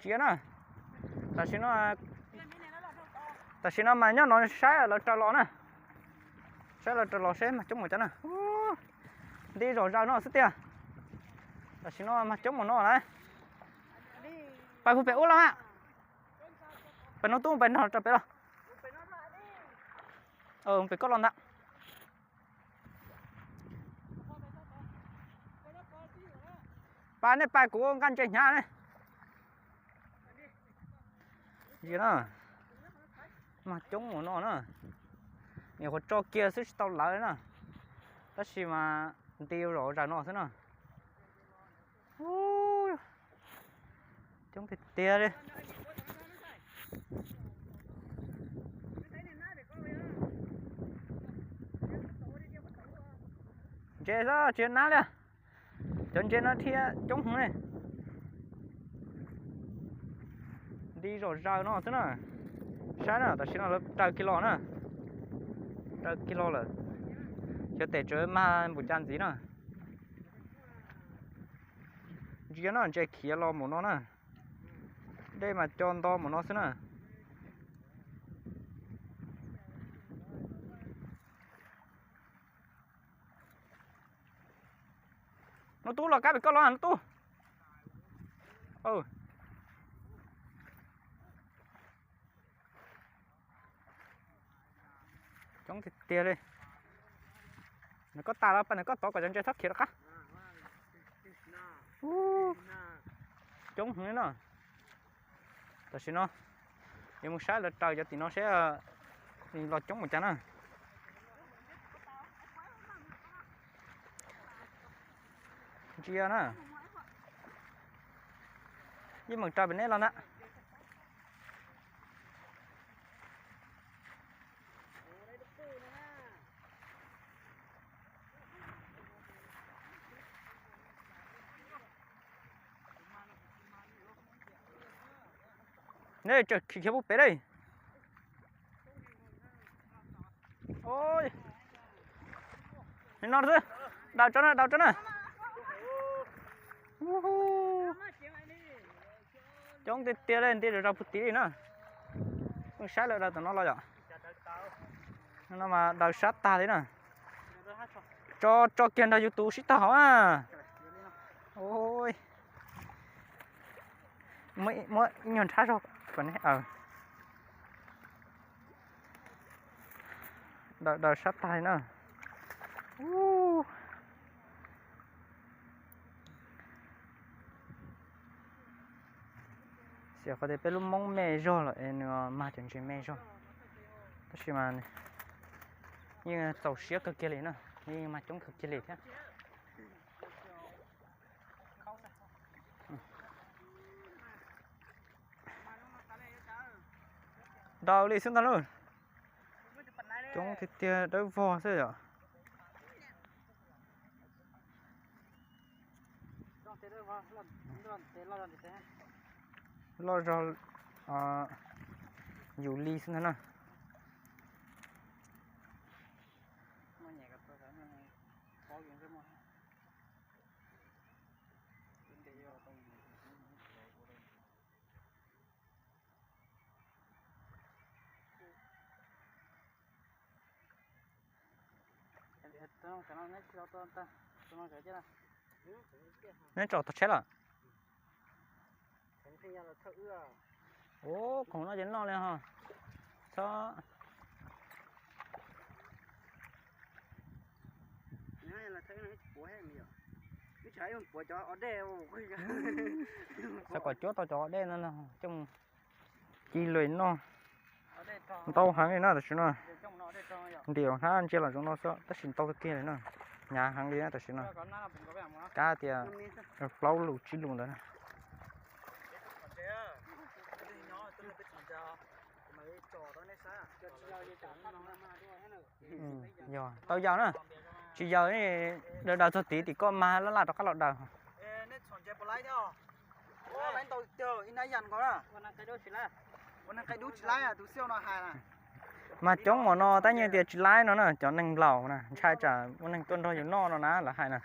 Tsis na, tam sim no, tam sim no mas nyob no saib lawv raws los na, saib lawv raws los seb mag coob mus cas na. Nti zom zaws no xwb tiag. Tam sim no mag coob mus no lawm. Pais puag pem ub los a, pem no tub pais nrog rau pem los. Pem koj los ntag. Pab nej pab kuv nqa ntses hnyav ne. Yog na, mag coob mus no na, nyuam qhuav tso kiag xwb tsis tau lawv na, tab sis mas nti zom zaws no xwb na. Coob tiag tiag li. Ntses xwb tsis nab li, cov ntses no thiaj coob heev ne. Nti zom zaws no xwb na. Saib na, tam sim no lawv raws kiag los na, raws kiag los lawm. Xyov tes tseem mag npaum cas ntxiv na. Ntsia no ntses khiav los mus no na, dej mas co nto mus no xwb na. Nub tub los kab pem koj los nub tub. Coob tiag tiag li. Nws koj tas los pab nws koj tod kom cov ntses txhob khiav rov qab. Coob heev li no. Tam sim no yuav mus saib lawv raws cov tim no seb los coob mus cas na. Ntsia na, yeej meem raws pem neb los ntag. Neb tseem khiav puag pem dab. Li no xwb, daws tso na, daws tso na. Coob tiag tiag li, nti zom zaws puag tid li na. Pheej saib lawv daws tom no los yom. No mas daws sab tag li na. Tso, tso kiag nrog yus tus sib tog hauv na. Muab ib nyuag nrhab zog kom ne. Daws sab tag li na. Xyov qhov tias peb lub Hmoob me zog lawm es nws mag cov ntses me zog, tab sis mas yeej txaus siab kawg kiag li na, yeej mag coob kawg kiag li thiab. Daws li xwb ntag lauj. Coob tiag tiag, dawb vog xwb yom. Loj zog yus li xwb ntag na. Neb tso tog tsheb lawm. Ub, khoom no ces noj li ho. Txhob Xav kom cuab tau cov dej no coj ci lus noj. Ntau heev li na tam sim no. Ntim hnab ntsia los zoo no xwb tab sis ntau tiag tiag li na. Hnyav heev li na tam sim no. Kav tias plaub lus tsib lus ntawd na. Yog tau yawg na, tsis yawg, daws txog tid tim koj mag laj laj rov qab los daws. Mag coob mus no tab nyiaj tias tsis laib no na, cov neeg laus na ntshai tsam ua neeg tuaj nrog yus noj no na lawv hais na.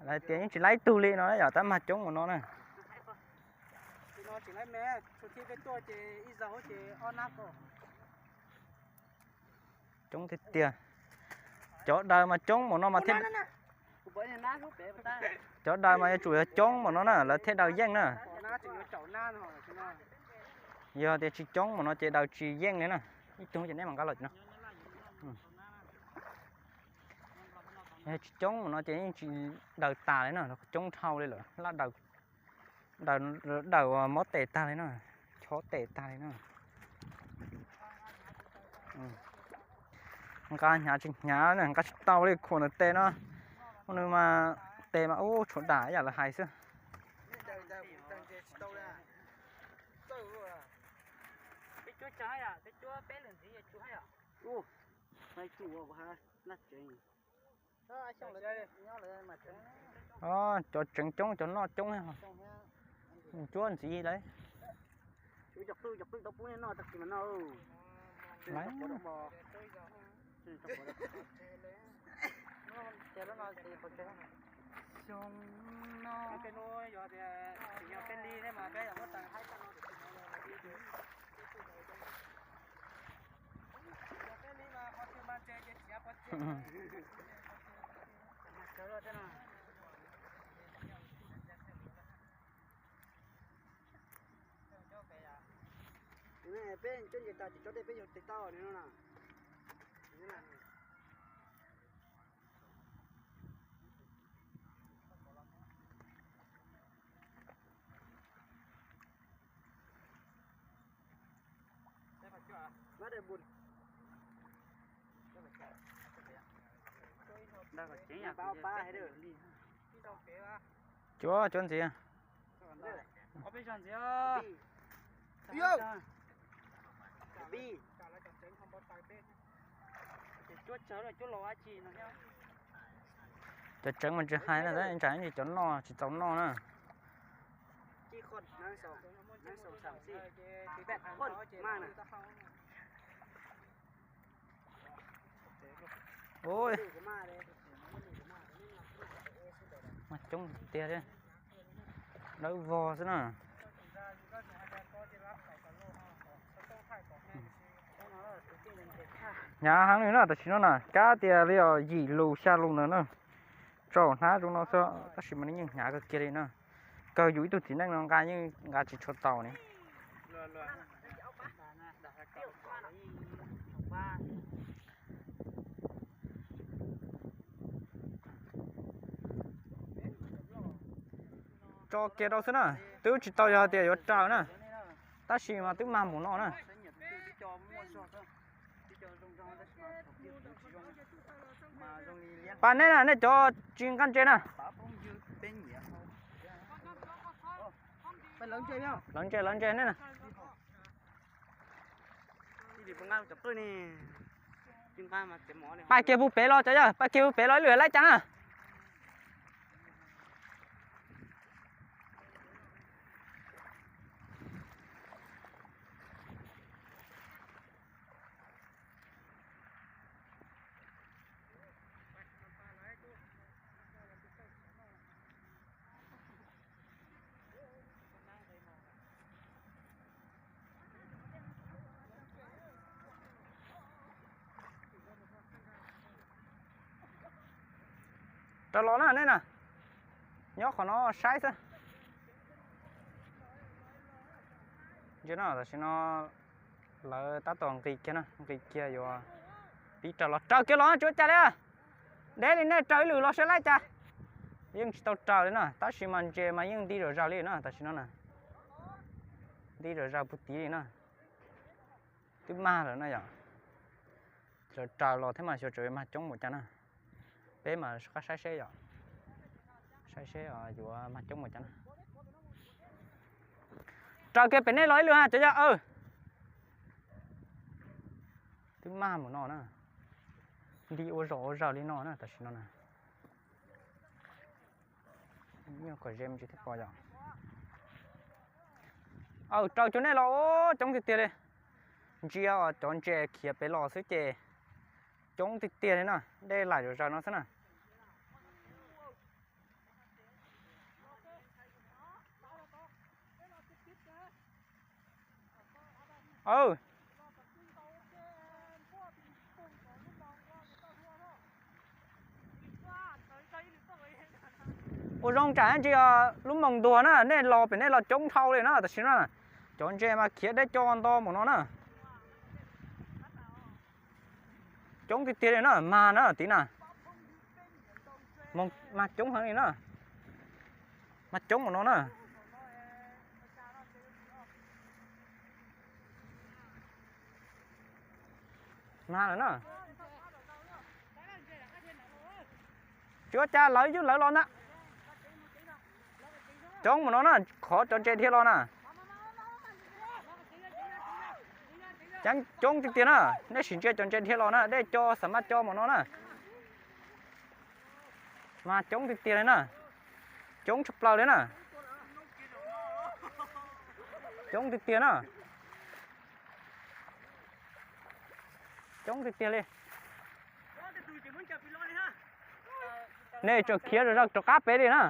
Lawv tias yeej tsis laib ib tug li no yom, tab mag coob mus no na. Tsis laib me, tsuas thiab peb tuaj ces ib zaug ces ob nab ko. Coob tiag tiag. Cov daws mas coob npaum no mas thiaj, cov daws mas yuav tsum yog coob npaum no na lawv thiaj daws yeej na. Yog tias tsis coob npaum no ces daws tsis yeej li na. Ib tug ces neb mam nqa los no. Yog tsis coob npaum no ces yeej tsis daws tas li na, coob dhau li lawm, laj daws, daws mob tes tag li na, chob tes tag li na. Nqa hnyav tsis hnyav, nqa tsis tau li, khuam ntawm tes no, nws mas tes mas ub tshuav dam ib yam lawv hais xwb. Cov tseev coob cov noj coob, cuab ntxiv lawm. Peb coj nce tas ces tso dej peb yog tes tau no na. Cuab cuab ntxiv. Cov tseev mas tsis hais na, tab sis cov noj tsis txaus noj na. Mas coob tiag li, dawb vog xwb na. Hnyav heev li na, tam sim no na kab tias li os yim lus xya lus ntawd na. Tsaus hnab zoo no xwb tab sis mas nws yeej hnyav kawg kiag li na. Kawg yus ib tug txiv neej no nqa yeej nqa tsis tshua tau ne. Tso kiag rau xwb na, twb tsis tau yog tias yuav raws na, tab sis mas twb mag mus no na. Pas nej na, nej cov tsis nqa ntses na. Lawv ntses, lawv ntses nej na. Pab kiag puag pem los cov yawg, pab kiag puag pem los ib lwm laib cas na. Rov los na nej na, nyob qhov no saib xwb. Tam sim no lawv tab tom nqis kiag na, nqis kiag yuav pib raws los, raws kiag los tsis ua cas li. Deb li nej raws ib lwm los saib laib cas. Yeej tsis tau raws li na, tab sis mas ntses mas yeej nti zom zaws li na tam sim no na. Nti zom zaws puag tid li na. Twb mag lawm no yom. Raws raws los thiab mas xyov tseem mag coob npaum cas na. Peb mas qab saib seb yom, saib seb yuav mag coob npaum cas na. Raws kiag pem nej los ib lwm cov yawg. Twb mag mus no na, nti ua zom ua zaws li no na tam sim no na. Kom ze me ntsis thiab pom yom. Aw, raws cov nej los coob tiag tiag li. Ntsia cov ntses khiav pem los xwb ces coob tiag tiag li na, dej laim zom zaws no xwb na. Ua zoo tsam ntsis lub moos ntuag na, nej los pem nej los coob dhau li na tam sim no. Cov ntses mas khiav deb co nto mus no na. Coob tiag tiag li na, mag na tim na. Mas coob heev li na. Mas coob mus no na. Mag lawm na. Tsis ua cas, lawv yug lawv los ntag. Coob mus no na, qhov cov ntses dhia los na. Coob tiag tiag na, nej sim ntsia cov ntses dhia los na, dej co xav mas co mus no na. Mas coob tiag tiag li na. Coob tshaj plaws li na. Coob tiag tiag na. Coob tiag tiag li. Nej tseem khiav rov qab pem li na.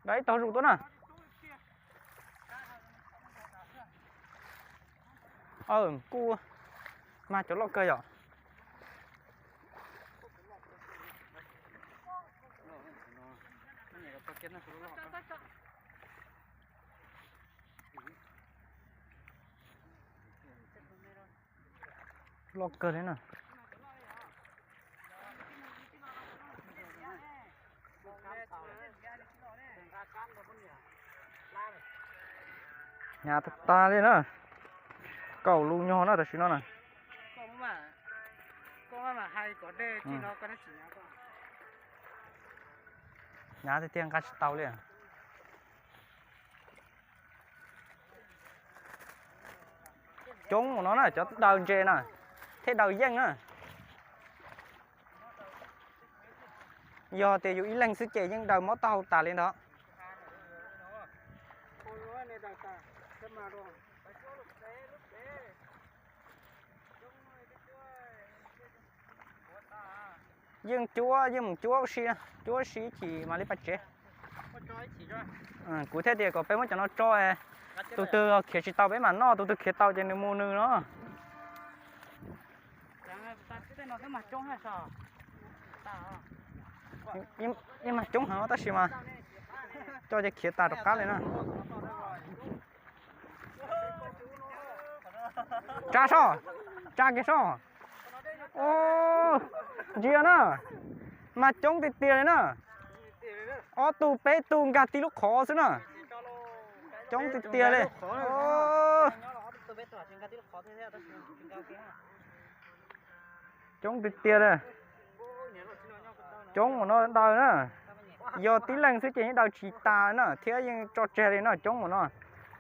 Dab ib tog zus tuaj na. Kuj mag cov loj kawg yom. Loj kawg li na. Hnyav tag tag li na. Kaum lus nyog na tam sim no na. Hnyav tiag tiag, nqa tsis tau li. Coob mus no na, cov daws ntses na, thiab daws yeej na. Yog tias yus ib leeg xwb ces yeej daws mob taub hau tas li ntawd. Yeej cuab, yeej mus cuab si, cuab si chim mam li pais tsev. Kuv thiaj tias kom peb muab cov no tso, tus twg khiav tsis tau peb mam noj, tus twg khiav tau ces nws mus nws no. Yeej mag coob heev tab sis mas coj ces khiav tas rov qab li na. Tsa soj, tsa kiag soj. Ntsia na, mag coob tiag tiag li na. Ob tug peb tug nkag tib lub qhov xwb na. Coob tiag tiag li. Coob tiag tiag li. Coob mus no daws na. Yog tib leeg xwb ces yeej daws tsis tas na thiab yeej tso tseg li na, coob mus no.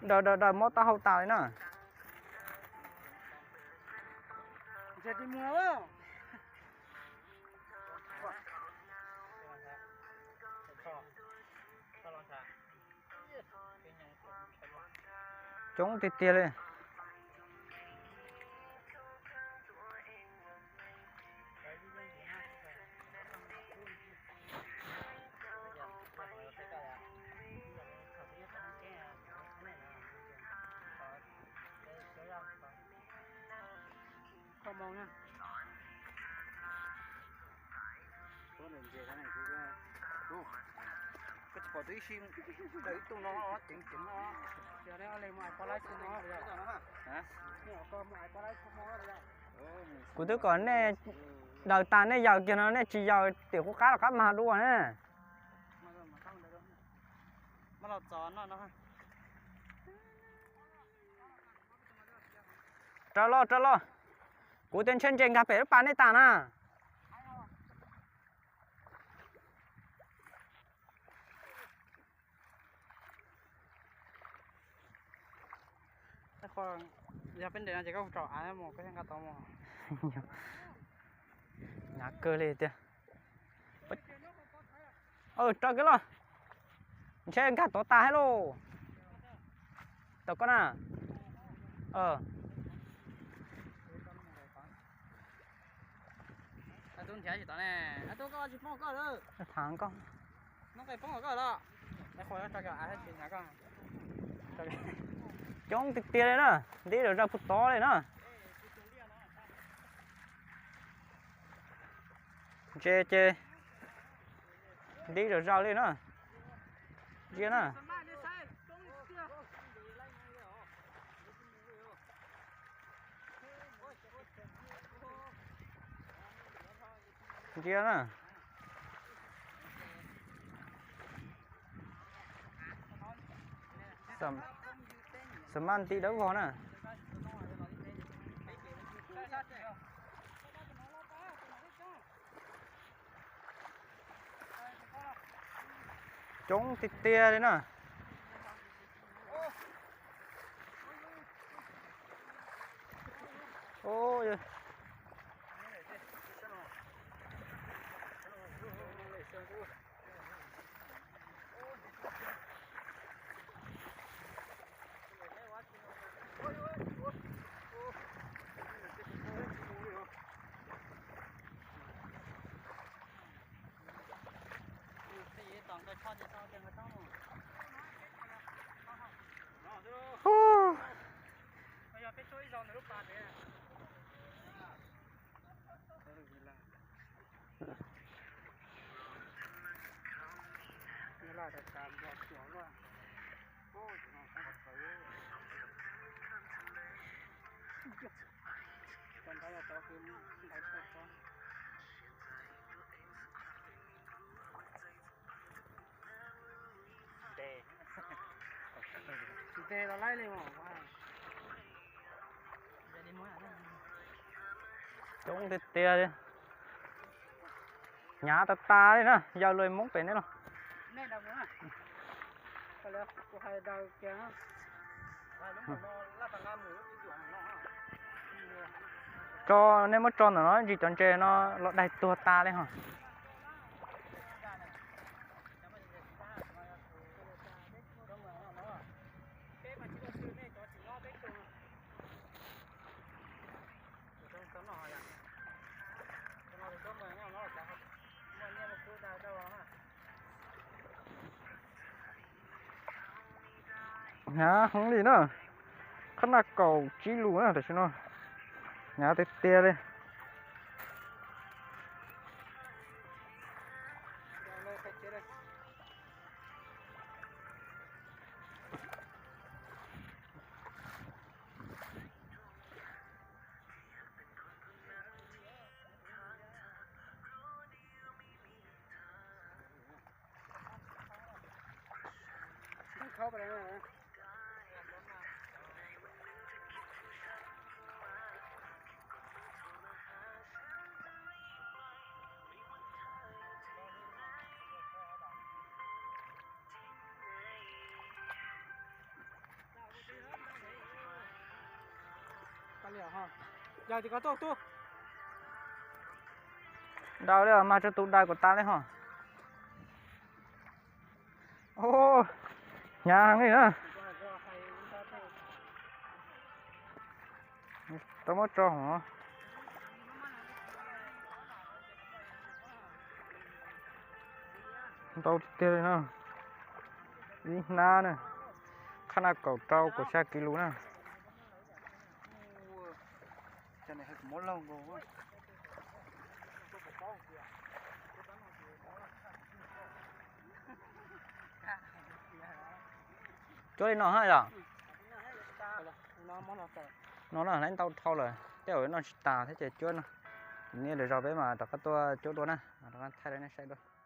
Daws daws daws mob taub hau tas li na. Coob tiag tiag li. Kuv twb kom nej daws tas nej yaws kiag no, nej tsis yaws tiam qub qab rov qab mag dua na. Raws los, raws los. Kuv tias ntshe ntses nkag pem lub pas nej tas na. Yog peb nres no ces koj tsom av mus, koj thiaj nqa tau mus. Hnyav kawg li tiag. Raws kiag los. Ntshe nkag tod tas thiab lauj. Tau koj na. Tub nrhiav tsis tau ne. Tub, koj tsis poob koj lawm. Thav koj. Nqe poob koj lawm. Coob tiag tiag li na, ntib rau zaj pug tod li na. Ntses ces ntib rau zaj li na. Ntsia na. Ntsia na. Xam maj nti dawb vog na. Coob tiag tiag li na. Coob tiag tiag li. Hnyav tas tas li na, yawg luag Hmoob pem nej los. Tso, nej muab tso ntawm no ntsis cov ntses no los daig tuag tas li ho. Hnyav heev li na, qhab naj kaum tsib lus na tam sim no, hnyav tiag tiag li. Daws li mas tso tus daws kom tas li ho. Hnyav heev li na. Tau muab tso hov. Ntau tiag tiag li na. Ib hnab na, qhab naj kaum rau kaum xya kis lus na. Cuab li no ha yom. No no lawv ntau dhau lawm, tej zaum noj tsis tas thiab ces cuab no. Niaj lwm zaus peb mas rov qab tuaj cuab dua na, rov qab thaij rau nej saib dua.